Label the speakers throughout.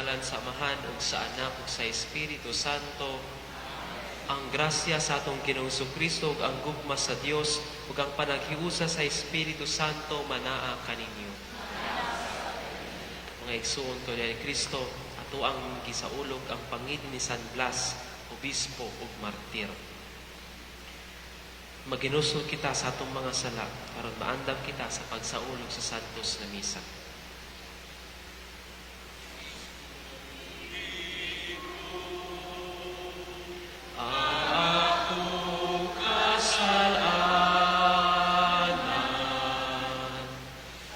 Speaker 1: Sa ngalan sa Amahan ug sa Anak ug sa Espiritu Santo. Ang grasya sa atong Ginoong Kristo ug ang gugma sa Dios ug ang panaghiusa sa Espiritu Santo manaa kaninyo. Mga igsuon ko ni Kristo, ato ang gisaulog ang pangid ni San Blas, obispo ug martir. Maginusol kita sa atong mga sala aron maandam kita sa pagsaulog sa Santos na Misa. Ang akong kasalanan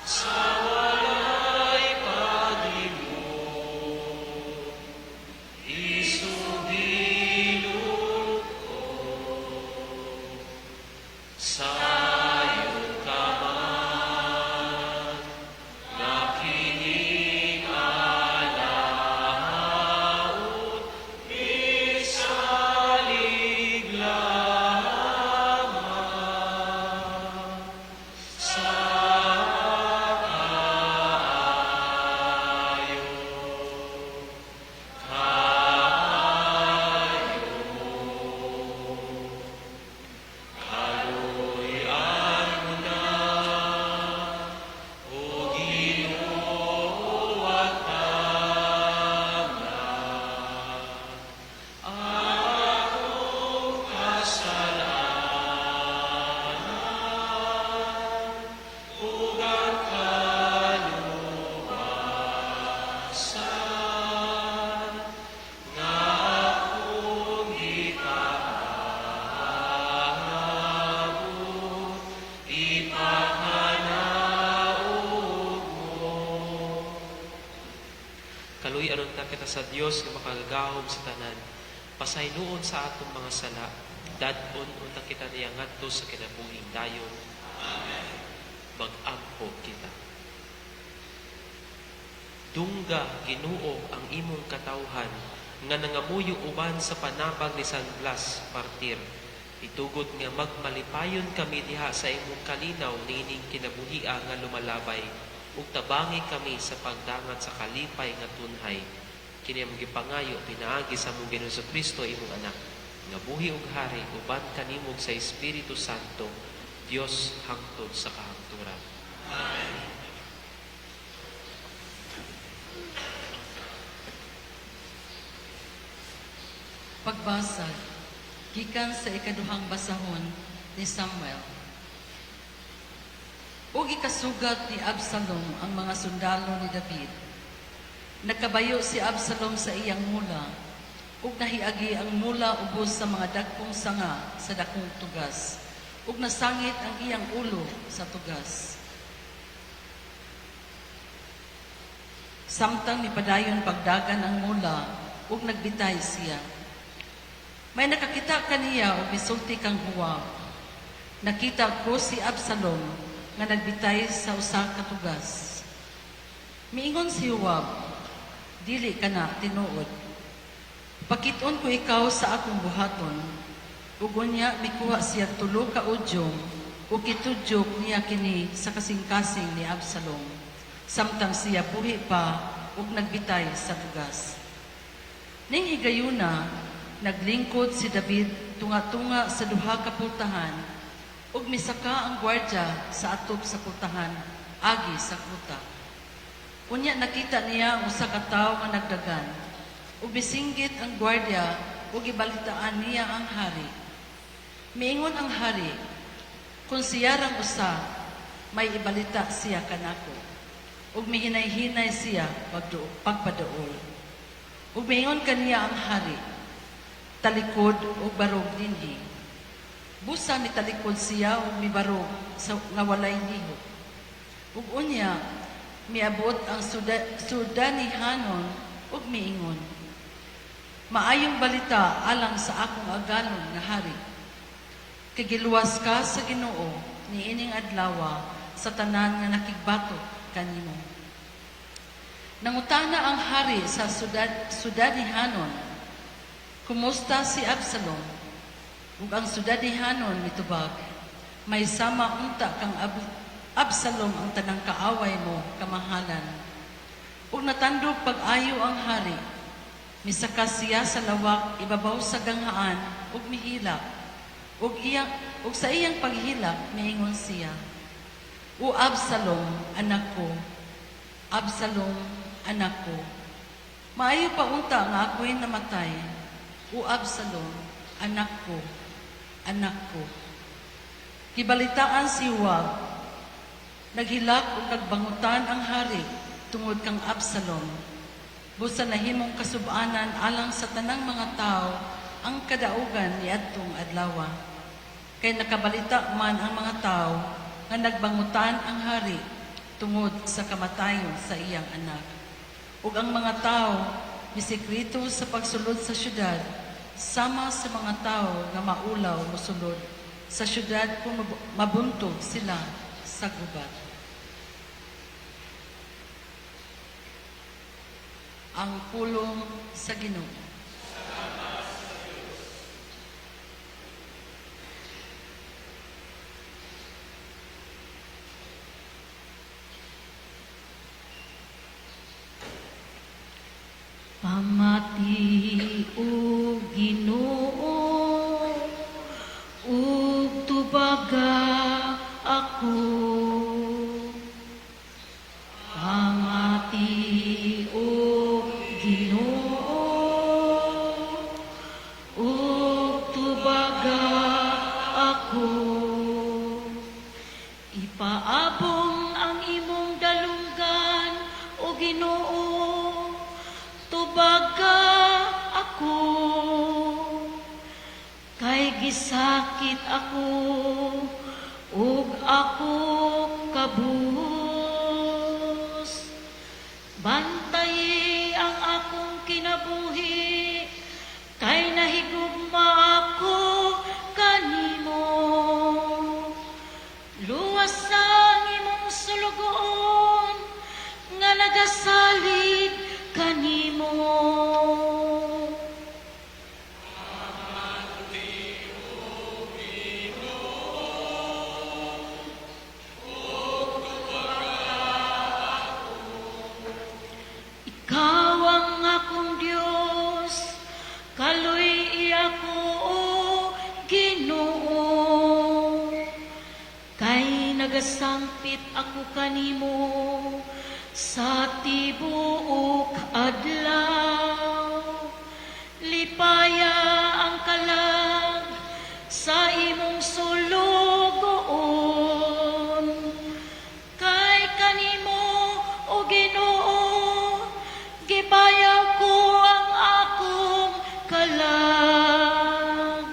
Speaker 1: sa walay paglimot, isubilon ko sayon ka man nga kining alaot misalig lamang sa kaayo, kaayo. Kaluy-an mo na, O Ginoo, at tama akong kasalanan ug ang kaluwasan nga akong gipaabot, ipakanaog mo. Kaluy-an unta kita sa Dios nga makagagahom sa tanan. Pasayloon sa atong mga sala. Dad-on unta kita niya ngadto sa kinabuhing dayon. Mag-ampo kita. Dungga, Ginoo, ang imong katawhan nga nangamuyo uban sa panabag ni San Blas, martir. Itugot nga magmalipayon kami diha sa imong kalinaw niining kinabuhia nga lumalabay ug tabangi kami sa pagdangat sa kalipay nga tunhay. Kini among gipangayo pinaagi sa among Ginoong Kristo, imong Anak, nga buhi ug hari uban kanimo ug sa Espiritu Santo, Dios hangtod sa kahangturan. Amen.
Speaker 2: Pagbasa gikan sa ikaduhang basahon ni Samuel. Ug ikasugat ni Absalom ang mga sundalo ni David. Nakabayo si Absalom sa iyang mula, ug nahiagi ang mula ubos sa mga dagkong sanga sa dakong tugas, ug nasangit ang iyang ulo sa tugas. Samtang mipadayon pagdagan ang mula, ug nagbitay siya. May nakakita kaniya ug misulti kang Joab, "Nakita ko si Absalom nga nagbitay sa usa ka tugas." Miingon si Joab, "Dili kana tinuod. Pakit-on ko ikaw sa akong buhaton." Ug unya mikuha siya tulo ka udyong ug gitudyok niya kini sa kasing-kasing ni Absalom samtang siya buhi pa ug nagbitay sa tugas. Ning higayuna, naglingkod si David tunga-tunga sa duha ka pultahan ug misaka ang gwardya sa atop sa pultahan agi sa kuta. Unya nakita niya ang usa ka tawo nga nagdagan ug misinggit ang gwardya ug gibalitaan niya ang hari. Miingon ang hari, "Kung siya rang usa, may ibalita siya kanako." Ug mihinay-hinay siya pagpaduol. Ug miingon kaniya ang hari, "Talikod ug barog dinhi." Busa mitalikod siya ug mibarog sa nga walay lihok. Ug unya miabot ang Sudanihanon ug miingon, "Maayong balita alang sa akong agalon nga hari. Kay giluwas ka sa Ginoo niining adlawa sa tanan nga nakigbatok kanimo." Nangutana ang hari sa Sudanihanon, "Kumusta si Absalom?" Ug ang Sudanihanon mitubag, "May sama unta kang Absalom ang tanang kaaway mo kamahalan." Ug natandog pag-ayo ang hari. Misaka siya sa lawak ibabaw sa ganghaan ug mihilak. Ug sa iyang paghilak miingon siya, "O Absalom, anak ko, Absalom, anak ko. Maayo pa unta nga ako'y namatay. O Absalom, anak ko, anak ko." Gibalitaan si Joab, naghilak ug nagbangutan ang hari tungod kang Absalom. Busa nahimong kasub-anan alang sa tanang mga tawo ang kadaugan niadtong adlawa. Kay nakabalita man ang mga tawo nga nagbangutan ang hari tungod sa kamatayon sa iyang anak. Ug ang mga tawo misekreto sa pagsulod sa syudad, sama sa mga tawo nga maulaw mosulod sa syudad kung mabuntog sila sa gubat. Ang pulong sa Ginoo.
Speaker 3: Pamati o Ginoo, ug tubaga ako. Pamati o Ginoo, ug tubaga ako. Ipaabong ang imong dalunggan, o Ginoo, tubaga ako. Kay gisakit ako, ug ako kabus. Bantayi ang akong kinabuhi, kay nahigugma ako kanimo. Luwas ang imong sulugoon, nga nagasalig kanimo. Ikaw ang akong Diyos, kaluy-i ako, o Ginoo. Kay nagasangpit ako kanimo sa tibuok adlaw. Lipaya ang kalag sa imong sulugoon. Kay kanimo, o Ginoo, gibayaw ko ang akong kalag.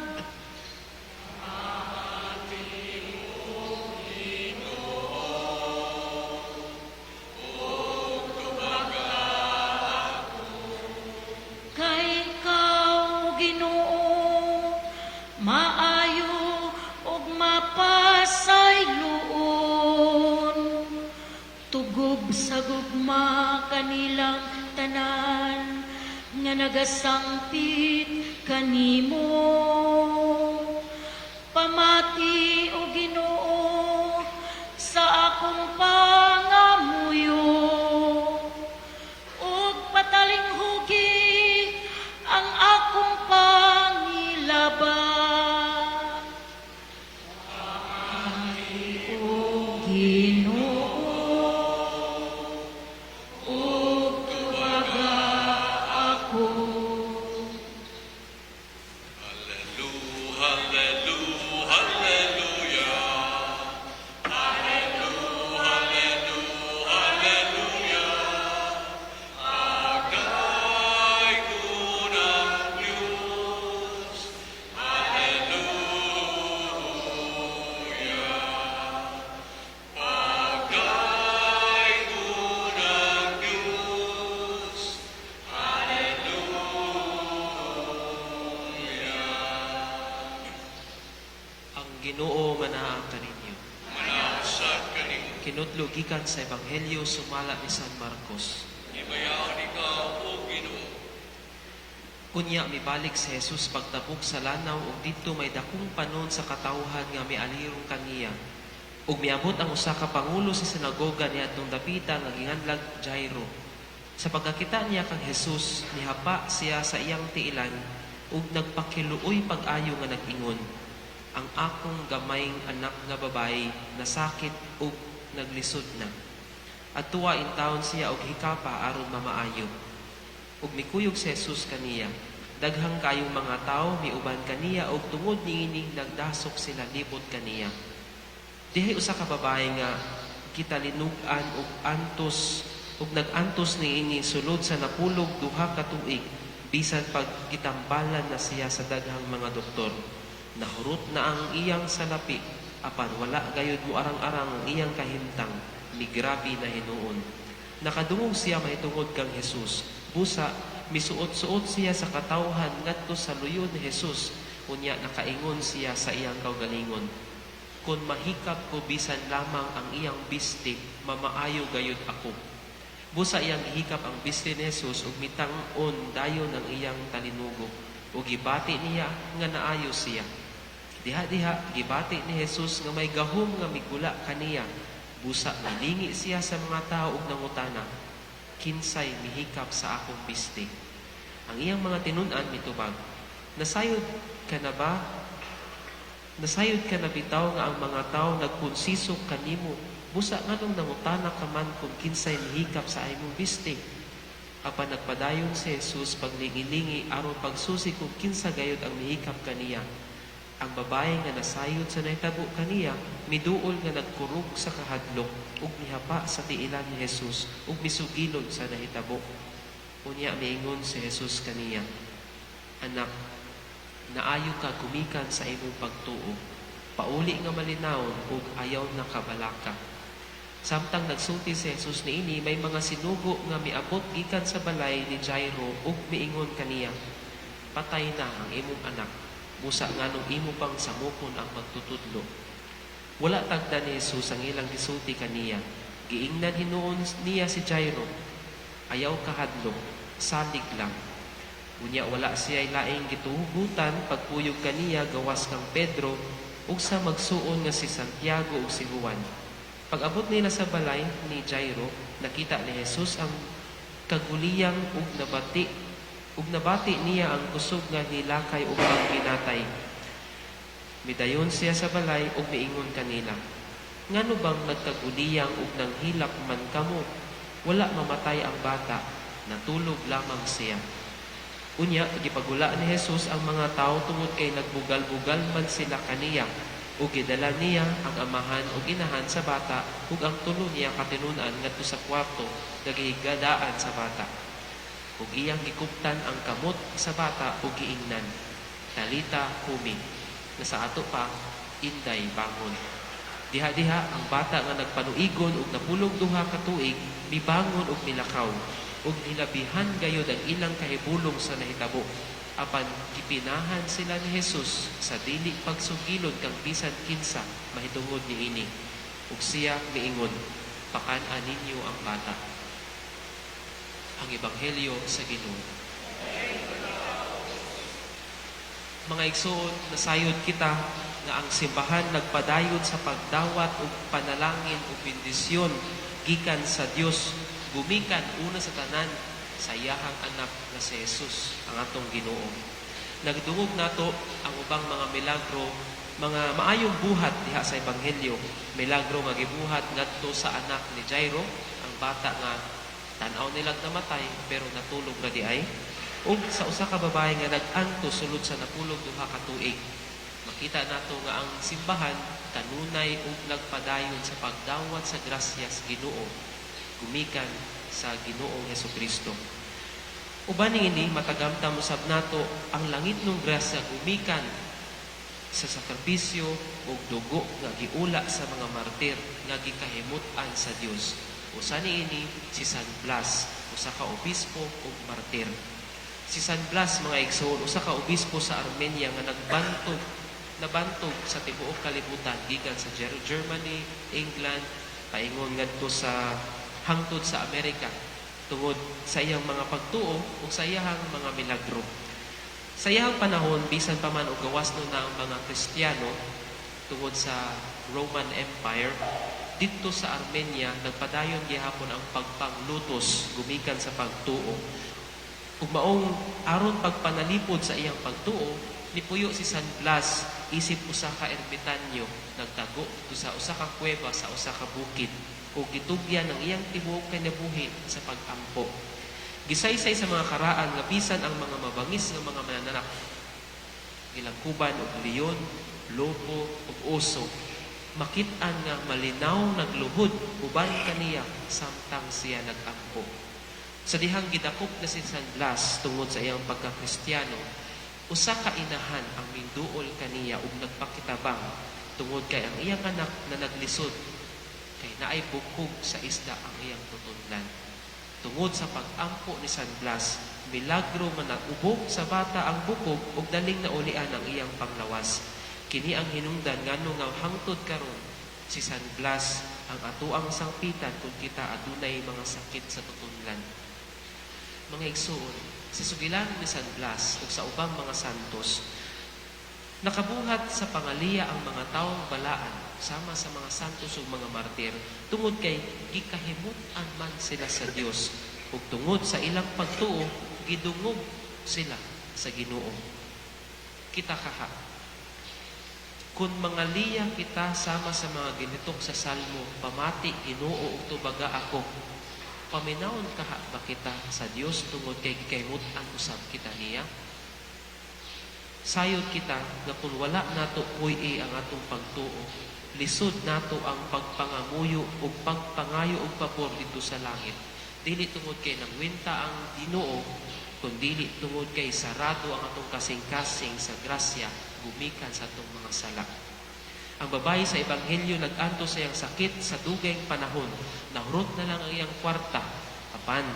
Speaker 3: Kay ikaw, Ginoo, maayo ug mapasayloon. Tugob sa gugma kanilang tanan nga nagasangpit kanimo. Pamati, o Ginoo, sa akong pangamuyo, ug patalinghugi ang akong pangilaba. O Ginoo, ug tubaga ako.
Speaker 4: Hallelujah, hallelujah, hallelujah. Hallelujah, hallelujah, hallelujah. Pagdaygon ang Diyos. Hallelujah. Pagdaygon ang Diyos. Hallelujah.
Speaker 1: Ang Ginoo manaa kaninyo.
Speaker 4: Manaa usab kanimo.
Speaker 1: Kinutlo gikan sa Ebanghelyo sumala ni San Marcos.
Speaker 4: Himayaon ikaw, o Ginoo.
Speaker 1: Unya mibalik si Jesus pagtabok sa lanaw ug didto may dakong panon sa katawhan nga mialirong kaniya. Ug miabot ang usa ka pangulo sa sinagoga niadtong dapita nga ginganlag Jairo. Sa pagkakita niya kang Jesus, nihapa siya sa iyang tiilan ug nagpakiluoy pag-ayo nga nag-ingon, "Ang akong gamayng anak nga babayi nasakit ug naglisod na. Adtua intawon siya og hikapa aron mamaayo." Ug mikuyog si Jesus kaniya. Daghang kayong mga tawo miuban kaniya ug tungod niini nagdasok sila libot kaniya. Dihay usa ka babae nga gitalinug-an og antos ug nag-antos niini sulod sa 12 ka tuig, bisan pag gitambalan na siya sa daghang mga doktor. Nahurot na ang iyang salapi, apan wala gayud moarang-arang ang iyang kahimtang, migrabe na hinuon. Nakadungog siya mahitungod kang Jesus. Busa misuot-suot siya sa katawhan ngadto sa luyo ni Jesus. Unya nakaingon siya sa iyang kaugalingon, "Kung mahikap ko bisan lamang ang iyang bisti, mamaayo gayud ako." Busa iyang gihikap ang bisti ni Jesus ug mitang-on dayon ang iyang talinugo, ug gibati niya nga naayo siya. Diha-diha gibati ni Jesus nga may gahom nga migula kaniya. Busa milingi siya sa mga tao ug nangutana, "Kinsay mihikap sa akong bisti?" Ang iyang mga tinun-an mitubag, "Nasayod ka na ba? Nasayod ka na bitaw nga ang mga tao nagpunsisok kanimo? Busa nganong nangutana ka man kung kinsay mihikap sa imong bisti?" Apan nagpadayon si Jesus paglingi-lingi aron pagsusi kung kinsa gayud ang mihikap kaniya. Ang babae nga nasayod sa nahitabo kaniya, miduol nga nagkurog sa kahadlok ug mihapa sa tiilan ni Jesus ug misugilon sa nahitabo. Unya miingon si Jesus kaniya, "Anak, naayo ka gumikan sa imong pagtuo. Pauli nga malinawon ug ayaw na kabalaka." Samtang nagsulti si Jesus niini, may mga sinugo nga miabot gikan sa balay ni Jairo ug miingon kaniya, "Patay na ang imong anak. Busa nganong imo pang samokon ang magtutudlo?" Wala tagda ni Jesus ang ilang gisulti kaniya. Giingnan hinuon niya si Jairo, "Ayaw kahadlok, salig lang." Unya wala siya laing gitugutan pagkuyog kaniya gawas kang Pedro ug sa magsuon nga si Santiago ug si Juan. Pag-abot nila sa balay ni Jairo, nakita ni Jesus ang kaguliyang ug nabati niya ang kusog nga nilakay ug pagkinatay. Midayon siya sa balay ug miingon kanila, "Ngano bang nagkaguliyang ug nanghilak man kamo? Wala mamatay ang bata, natulog lamang siya." Unya gipagula ni Jesus ang mga tao tungod kay nagbugal-bugal man sila kaniya, ug gidala niya ang amahan ug inahan sa bata ug ang tulo niya katinun-an ngadto sa kwarto nga gihigadaan sa bata. Ug iyang gikuptan ang kamot sa bata ug giingnan, "Talita kumi," na sa ato pa, "Inday, bangon." Diha-diha ang bata nga nagpanuigon og 12 ka tuig mibangon ug milakaw, ug nilabihan gayod ang ilang kahibulong sa nahitabo. Apan gipinahan sila ni Jesus sa dili pagsugilon kang bisan kinsa mahitungod niini. Ug siya miingon, "Pakan-a ninyo ang bata." Ang Ebanghelyo sa Ginoo. Mga igsoon, nasayod kita nga ang simbahan nagpadayon sa pagdawat ug panalangin ug bendisyon gikan sa Dios, gumikan una sa tanan sa iyahang anak nga si Jesus ang atong Ginoo. Nagdungog nato ang ubang mga milagro, mga maayong buhat diha sa ebanghelyo. Milagro nga gibuhat ngadto sa anak ni Jairo, ang bata nga tan-aw nilag namatay pero natulog ra diay, ug sa usa ka babae nga nag-antos sulod sa 12 ka tuig. Makita nato nga ang simbahan kanunay ug nagpadayon sa pagdawat sa grasya sa Ginoo gumikan sa Ginoong Hesukristo. Uban niini, matagamtam usab nato ang langitnong grasya gumikan sa sakripisyo ug dugo nga giula sa mga martir nga gikahimut-an sa Dios. Usa niini si San Blas, usa ka obispo ug martir. Si San Blas, mga igsoon, usa ka obispo sa Armenia nga nabantog sa tibuok kalibutan gikan sa Germany, England, paingon ngadto sa hangtod sa Amerika tungod sa iyang mga pagtuo ug sa iyang mga milagro. Sa iyang panahon, bisan pa man og gawas no na ang mga Kristiyano tungod sa Roman Empire, Didto sa Armenia, nagpadayon gihapon ang pagpanglutos gumikan sa pagtuo. Ug maong aron pagpanalipod sa iyang pagtuo, nipuyo si San Blas isip usa ka ermitanyo, nagtago didto sa usa ka kuweba sa usa ka bukid ug gitugyan ang iyang tibuok kinabuhi sa pag-ampo. Gisaysay sa mga karaan nga bisan ang mga mabangis nga mga mananarap gilangkuban og leon, lobo ug oso, makit-an nga malinaw nagluhod uban kaniya samtang siya nag-ampo. Sa dihang gidakop na si San Blas tungod sa iyang pagkakristyano, usa ka inahan ang minduol kaniya ug nagpakitabang tungod kay ang iyang anak na naglisod kay naay bukog sa isda ang iyang tutunlan. Tungod sa pag-ampo ni San Blas, milagro nga nag-ubo sa bata ang bukog ug daling naulian ang iyang panglawas. Kini ang hinungdan ngano nga hangtod karon si San Blas ang atoang sangpitan kung kita adunay mga sakit sa tutunlan. Mga igsuon, sa sugilanon ni San Blas ug sa ubang mga santos, nakabuhat sa pangaliya ang mga tawong balaan sama sa mga santos ug mga martir tungod kay gikahimut-an man sila sa Dios ug tungod sa ilang pagtuo gidungog sila sa Ginoo. Kita kaha, kung mangaliya kita sama sa mga ginitok sa Salmo, "Pamati, Ginoo, ug tubaga ako," paminawon kaha ba kita sa Dios tungod kay gikahimut-an usab kita niya? Sayod kita nga kung wala nato puy-i ang atong pagtuo, lisod nato ang pagpangamuyo ug pagpangayo og pabor didto sa langit. Dili tungod kay nangwinta ang Ginoo, kun dili tungod kay sarado ang atong kasing-kasing sa grasya gumikan sa atong mga sala. Ang babae sa Ebanghelyo nag-antos sa iyang sakit sa dugayng panahon. Nahurot na lang ang iyang kwarta. Apan,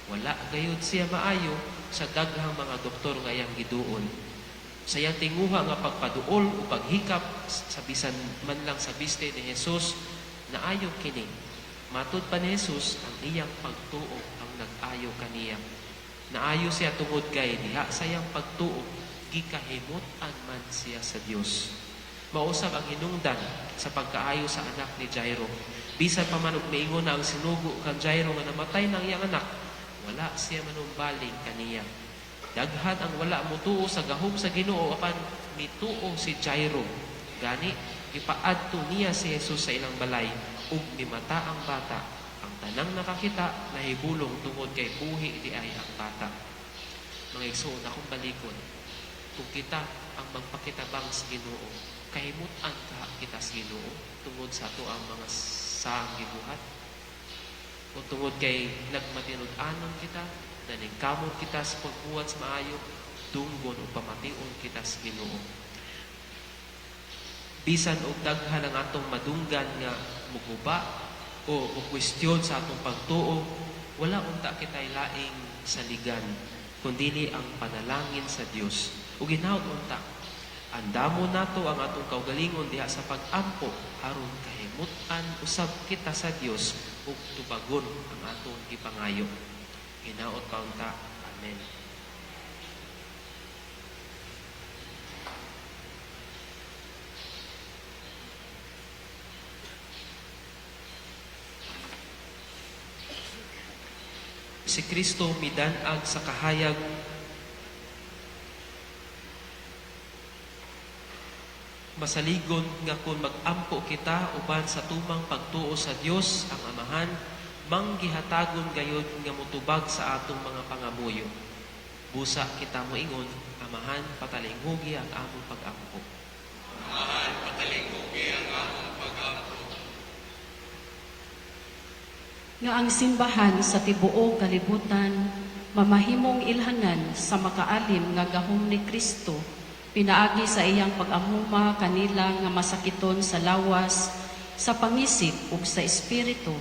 Speaker 1: wala gayud siya maayo sa daghang mga doktor nga iyang giduol. Sa iyang tinguha nga pagpaduol o paghikap sa bisan man lang sa biste ni Jesus, naayo kini. Matud pa ni Jesus, ang iyang pagtuo ang nag-ayo kaniya. Naayo siya tungod kay diha sa iyang pagtuo, gikahimut-an man siya sa Dios. Mausab ang hinungdan sa pagkaayo sa anak ni Jairo. Bisan pa man og miingon na ang sinugo kang Jairo nga namatay ng iyang anak, wala siya manumbaling kaniya. Daghan ang wala mutuo sa gahom sa Ginoo, apan mituo si Jairo. Gani gipaadto niya si Jesus sa ilang balay ug mimata ang bata. Ang tanang nakakita nahibulong tungod kay buhi di ay ang bata. Mga igsoon, akong balikon, kung kita ang magpakitabang sa Ginoo, kahimut-an ka kita sa Ginoo tungod sa ato ang mga saang gibuhat? O tungod kay nagmatinud-anon kita, naningkamot kita sa pagbuhat sa maayo, dunggon o pamation kita sa Ginoo? Bisan og daghan ang atong madunggan nga muguba o kwestiyon sa atong pagtuo, wala unta kitay laing saligan kundili ang panalangin sa Dios. Ug hinaut unta, andamo nato ang atong kaugalingon diha sa pag-ampo aron kahimut-an usab kita sa Dios ug tubagon ang atong gipangayo. Hinaot pa unta. Amen. Si Kristo midan-ag sa kahayag masaligon nga kung mag-ampo kita uban sa tumang pagtuo sa Dios ang Amahan, manggihatagon gayod nga motubag sa atong mga pangamuyo. Busa kita moingon, "Amahan, patalinghugi ang among pag-ampo."
Speaker 4: Amahan, patalinghugi ang among pag-ampo.
Speaker 5: Nga ang simbahan sa tibuok kalibutan mamahimong ilhanan sa makaalim nga gahom ni Kristo pinaagi sa iyang pag-amuma kanila nga masakiton sa lawas, sa pangisip ug sa espiritu,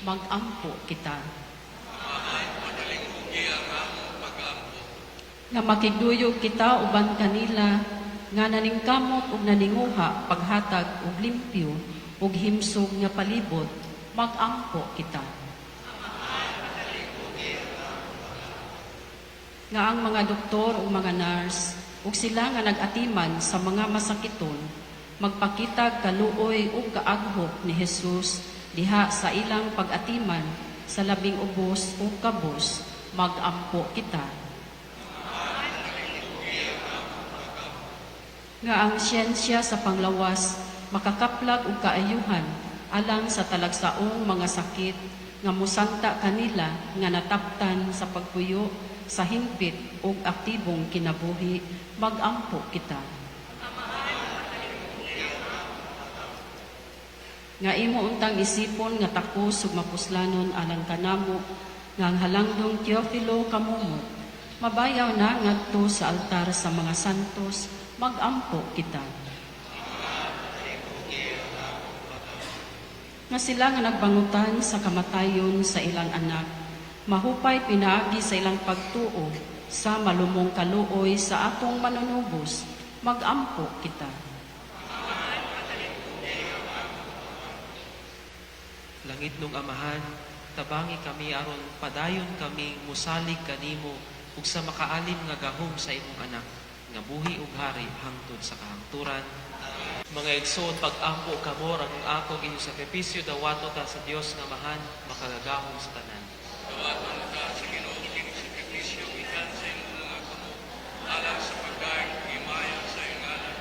Speaker 5: magampo kita.
Speaker 4: Amahan, patalinghugi ang among pag-ampo.
Speaker 5: Nga makigduyog kita uban kanila nga naningkamot ug naninguha paghatag og limpyo ug himsog nga palibot, magampo kita. Nga ang mga doktor ug mga nurse ug sila nga nag-atiman sa mga masakiton Magpakitag kaluoy ug kaaghop ni Jesus diha sa ilang pag-atiman sa labing ubos ug kabus, magampo kita. Nga ang siyensya sa panglawas makakaplag og kaayuhan alang sa talagsaong mga sakit nga musangta kanila nga nataptan sa pagpuyo sa hingpit ug aktibong kinabuhi, magampo kita. Nga imo untang isipon nga takos ug mapuslanon alang kanamo nga ang halangdong Teofilo Camomot mabayaw na ngadto sa altar sa mga santos, magampo kita. Nga sila nga nagbangutan sa kamatayon sa ilang anak, mahupay pinaagi sa ilang pagtuo sa malumong kaluoy sa atong manunubos, magampo kita.
Speaker 1: Langit nung Amahan, tabangi kami aron padayon kami musalig kanimo ug sa makaalim nga gahom sa imong anak nga buhi ug hari hangtod sa kahangturan. Mga igsoon, pag-ampo kamo ang akong inyong sakripisyo, dawato ta sa Dios nga Amahan, makagagahom sa tanan.
Speaker 4: Dawaton ta sa Ginoo kining sakripisyo gikan sa imong mga kamot, alang sa pagdaig ug himaya sa iyang ngalan,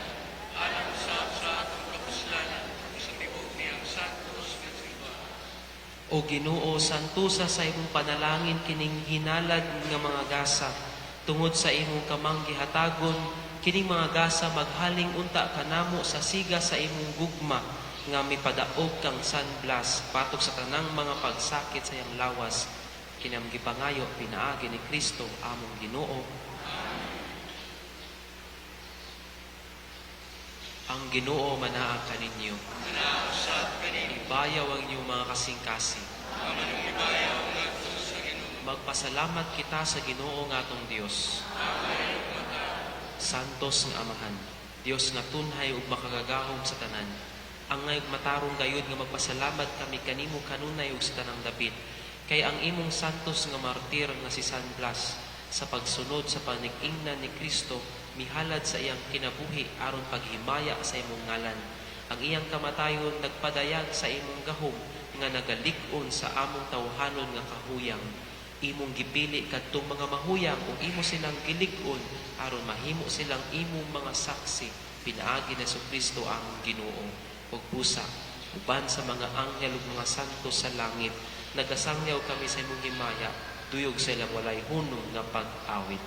Speaker 4: alang usab sa atong kapuslanan ug sa tibuok niyang santos nga simbahan.
Speaker 1: O Ginoo, santusa sa imong panalangin kining hinalad nga mga gasa, tungod sa imong kamang gihatagon kining mga gasa maghaling unta kanamo sa siga sa imong gugma nga mipadaog kang San Blas batok sa tanang mga pagsakit sa iyang lawas, kinam gipangayo pinaagi ni Kristo among Ginoo. Ang Ginoo manaa kaninyo. Ibayaw ang inyong mga kasing-kasing. Magpasalamat kita sa Ginoo nga atong Dios. Santos nga Amahan, Dios nga tunhay ug makagagahom sa tanan. Angay ug matarong gayud nga magpasalamat kami kanimo kanunay ug sa tanang dapit, kay ang imong santos nga martir nga si San Blas sa pagsunod sa panig-ingnan ni Kristo mihalad sa iyang kinabuhi aron paghimaya sa imong ngalan. Ang iyang kamatayon nagpadayag sa imong gahom nga nagalig-on sa among tawhanon nga kahuyang. Imong gipili kadtong mga mahuyang ug imo silang gilig-on aron mahimo silang imong mga saksi pinaagi ni Hesukristo ang Ginoo. Ug busa uban sa mga anghel ug mga santo sa langit, nagasangyaw kami sa imong himaya duyog sa ilang walay hunong nga pag-awit.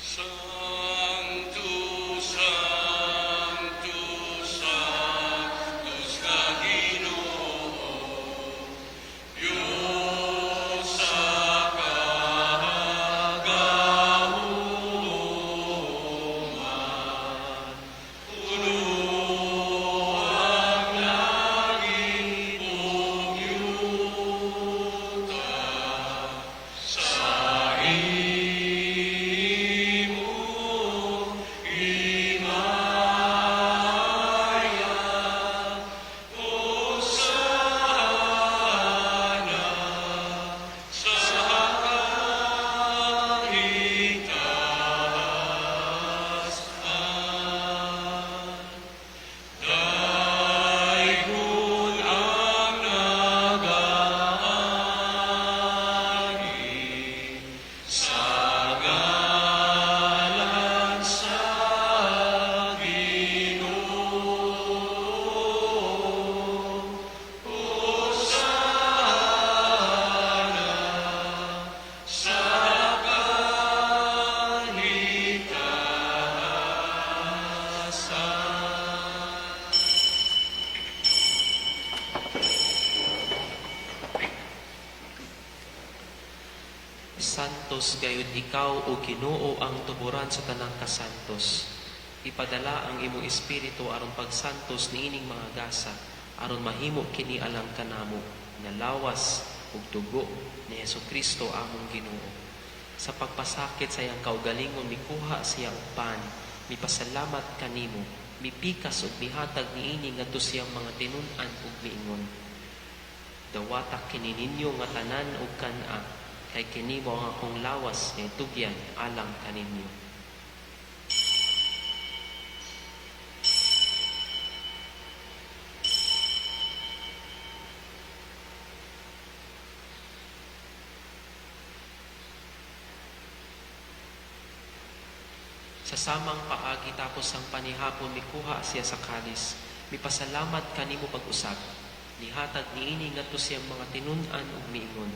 Speaker 4: Sanctus, Sanctus, Sanctus ka Ginoo, Dios sa kagahuman. Puno ang langit ug yuta sa imong himaya. Hosana sa kahitaas-an. Daygon ang nagaagi sa ngalan sa Ginoo. Hosana sa kahitaas-an.
Speaker 1: Santos gayud ikaw o Ginoo ang tuburan sa tanang kasantos. Ipadala ang imong espiritu aron pagsantos niining mga gasa, aron mahimo kini alang kanamo nga lawas ug dugo ni Hesukristo among Ginoo. Sa pagpasakit sa iyang kaugalingon mikuha siya og pan, mipasalamat kanimo, mipikas ug mihatag niini ngadto siyang mga tinun-an ug miingon: Dawata kini ninyo nga tanan ug kan-a, kay kini mao ang akong lawas nga itugyan alang kaninyo. Sa samang paagi tapos ang panihapon mikuha siya sa kalis, mipasalamat kanimo pag-usab. Nihatag niini ngadto siyang mga tinun-an ug miingon: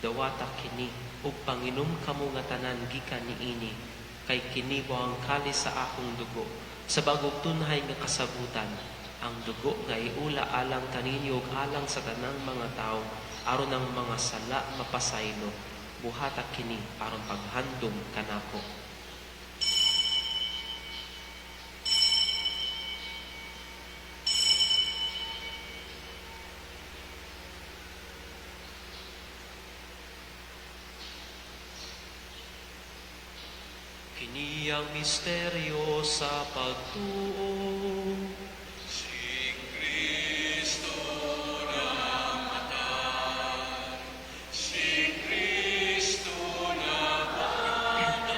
Speaker 1: Dawata kini ug panginom kamo nga tanan gikan niini, kay kini mao ang kalis sa akong dugo, sa bag-ong tunhay nga kasabutan, ang dugo nga iula alang kaninyo ug alang sa tanang mga tawo aron ang mga sala mapasaylo. Buhata kini aron paghandom kanako. Kini ang misteryo sa pagtuo.
Speaker 4: Si Kristo namatay, si Kristo nabanhaw,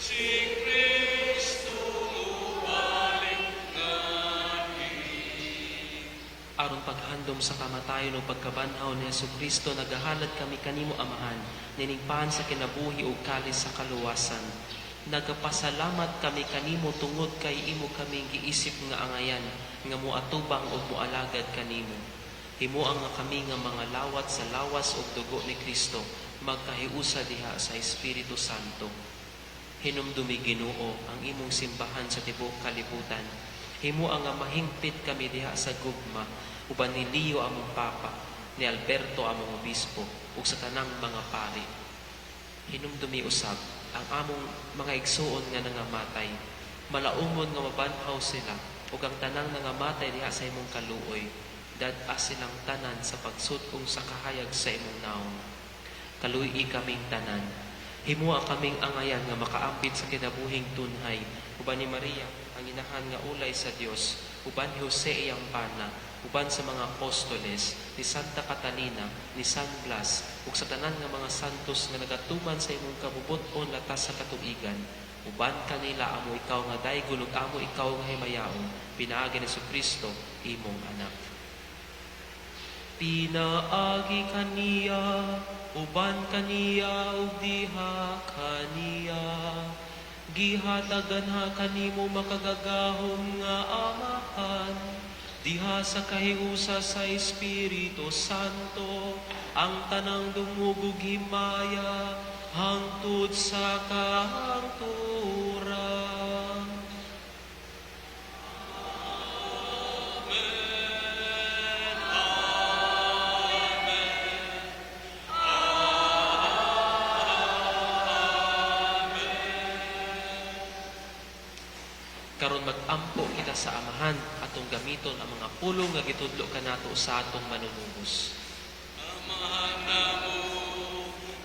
Speaker 4: si Kristo mubalik nganhi.
Speaker 1: Aron paghandom sa kamatayon ug pagkabanhaw ni Hesukristo, nagahalad kami kanimo, Amahan, nining pan sa kinabuhi ug kalis sa kaluwasan. Nagapasalamat kami kanimo tungod kay imo kaming giisip nga angayan nga moatubang ug moalagad kanimo. Himoa nga kami nga mga lawat sa lawas ug dugo ni Kristo magkahiusa diha sa Espiritu Santo. Hinumdumi, Ginoo, ang imong simbahan sa tibuok kalibutan. Himoa nga mahingpit kami diha sa gugma uban ni Leo among Papa, ni Alberto among Obispo, ug sa tanang mga pari. Hinumdumi usab ang among mga igsuon nga nangamatay. Malaumon nga mabanhaw sila ug ang tanang nangamatay diha sa imong kaluoy. Dad-a silang tanan sa pagsut-ong sa kahayag sa imong naong. Kaluy-i kaming tanan. Himoa kaming angayan nga makaambit sa kinabuhing tunhay uban ni Maria, ang inahan nga ulay sa Dios, uban ni Jose iyang bana, uban sa mga apostoles, ni Santa Catalina, ni San Blas, ug sa tanan nga mga santos nga nagatuman sa imong kabubut-on latas sa katuigan. Uban kanila amo ikaw nga daygon ug amo ikaw nga himayaon, pinaagi ni Kristo imong anak. Pinaagi kaniya, uban kaniya, ug diha kaniya, gihatagan ha kanimo makagagahom nga Amahan, diha sa kahiusa sa Espiritu Santo, ang tanang dungog ug himaya hangtod sa kahangturan.
Speaker 4: Amen. Amen. Amen.
Speaker 1: Karon mag-ampo kita sa Amahan atong gamiton ang mga pulong nga gitudlo kanato sa atong manunubos.
Speaker 4: Amahan namo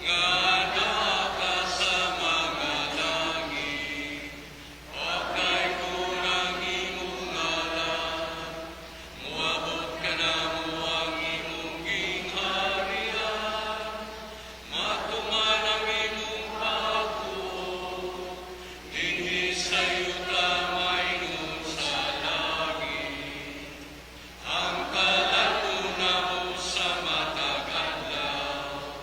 Speaker 4: nga naa ka sa mga langit, pagdaygon ang imong ngalan, moabot kanamo ang imong gingharian, matuman ang imong pagtuo, dinhi sa yuta maingon sa langit. Ang kalan-on namo sa matag adlaw,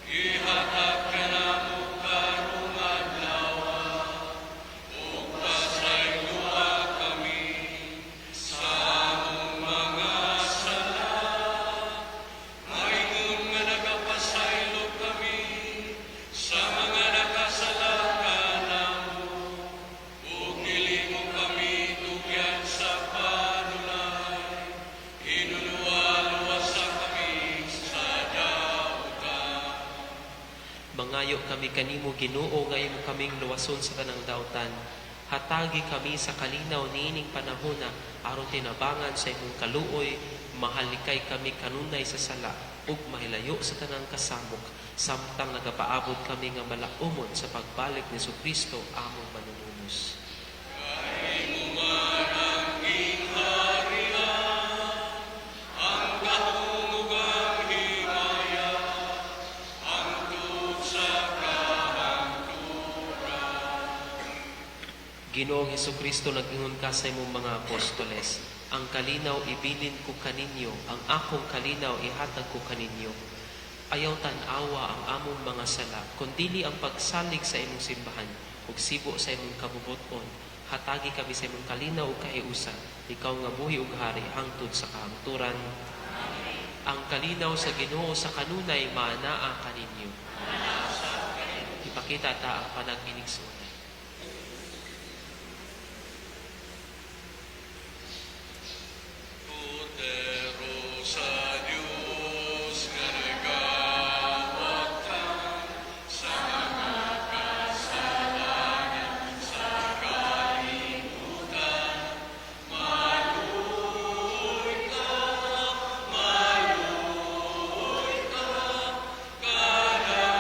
Speaker 4: ihatag kanamo karong adlaw, ug pasayloa kami sa among mga sala, maingon nga nagapasaylo kami sa mga nakasala kanamo, ug dili mo kami tugyan sa panulay, hinunua luwasa kami sa dautan.
Speaker 1: Mangayo kami kanimo, Ginoo, nga imo kaming luwason sa tanang dautan. Hatagi kami sa kalinaw niining panahona aron tinabangan sa imong kaluoy, mahalikay kami kanunay sa sala ug mahilayo sa tanang kasamok samtang nagapaabot kami nga malaumon sa pagbalik ni Kristo among manunubos.
Speaker 4: Kay imo man ang gingharian, ang gahom ug ang himaya, hangtod sa kahangturan.
Speaker 1: Ginoong Hesukristo, nag-ingon ka sa imong mga apostoles, "Ang kalinaw ibilin ko kaninyo, ang akong kalinaw ihatag ko kaninyo." Ayaw tan-awa ang among mga sala, kundili ang pagsalig sa imong simbahan. ug sibo sa imong kabubut-on. Hatagi kami sa imong kalinaw ug kahiusan. Ikaw nga buhi ug hari hangtod sa kahangturan. Ang kalinaw sa Ginoo sa kanunay maanaa kaninyo. Ipakita ta ang panag-inigsuonan.
Speaker 4: Kordero sa Dios nga nagawagtang sa mga kasalanan sa kalibutan. Maluoy ka, maluoy ka, kanamo.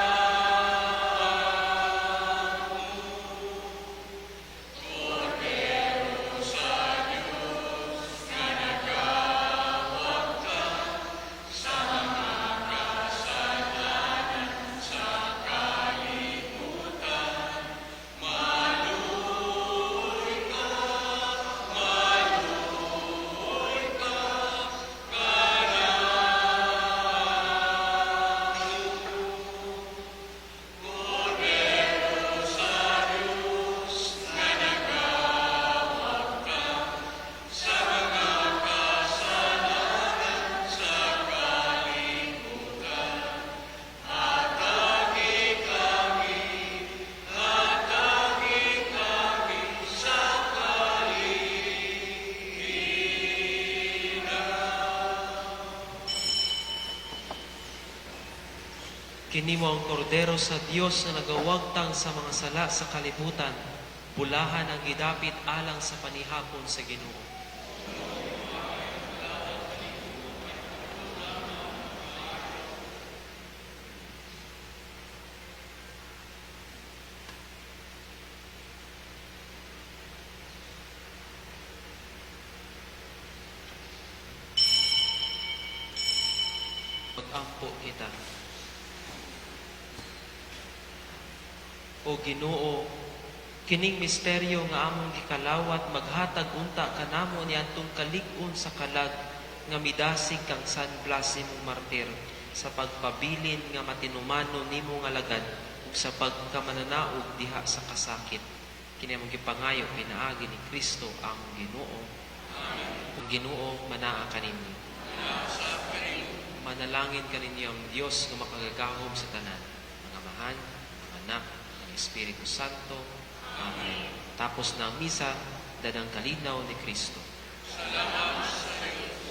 Speaker 4: Kordero sa Dios nga nagawagtang sa mga kasalanan sa kalibutan. Maluoy ka, maluoy ka, kanamo. Kordero sa Dios nga nagawagtang sa mga kasalanan sa kalibutan. Hatagi kami, hatagi kami sa kalinaw.
Speaker 1: Kini mao ang kordero sa Dios nga nagawagtang sa mga sala sa kalibutan. Bulahan ang gidapit alang sa panihapon sa Ginoo. Magampo kita. O Ginoo, kining misteryo nga among gikalawat maghatag unta kanamo niadtong kalig-on sa kalag nga midasig kang San Blas imong martir sa pagpabilin nga matinumanon nimo nga alagad ug sa pagkamananaog diha sa kasakit. Kini among gipangayo pinaagi ni Kristo among Ginoo. Amen. Ang Ginoo manaa kaninyo. Manalangin kaninyo ang Dios nga makagagahom sa tanan, ang Amahan, ang Anak, ang Espiritu Santo. Amen. Tapos na ang misa, dadang kalinaw ni Kristo.
Speaker 4: Salamat.